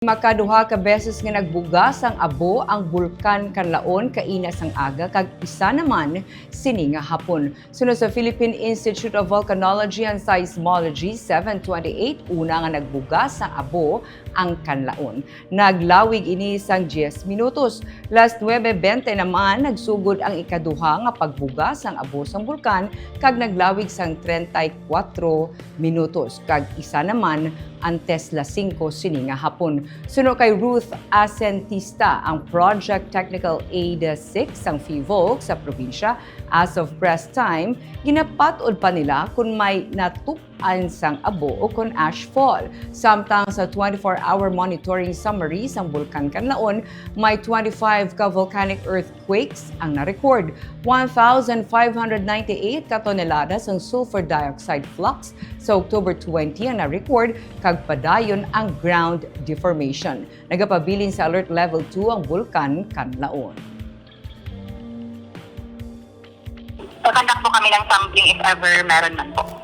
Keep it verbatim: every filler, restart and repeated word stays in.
Makaduha ka beses nga nagbugas ang abo ang Bulkan Kanlaon kaina sang aga kag isa naman sini nga hapon. Suno sa Philippine Institute of Volcanology and Seismology, seven twenty-eight, una nga nagbugas sang abo ang Kanlaon. Naglawig ini sang diyes minutos. Las nuebe bente naman, nagsugod ang ikaduha nga pagbugas sang abo sang bulkan kag naglawig sang treinta y cuatro minutos, kag isa naman antes las singko sini nga hapon. Suno kay Ruth Asentista, ang Project Technical Aid six sang PHIVOLCS sa probinsya, as of press time, ginapat-od pa nila kon may natup-an sang abo o kon ashfall. Samtang sa twenty-four hour monitoring summary sang Bulkan Kanlaon, may twenty-five ka volcanic earthquakes ang na-record. One thousand five hundred ninety-eight ka tonelada sang sulfur dioxide flux sa October twenty ang na-record, kag padayon ang ground deformation. Nagapabilin sa Alert Level two ang Bulkan Kanlaon. Kakandak po kami ng tumbling if ever meron man po.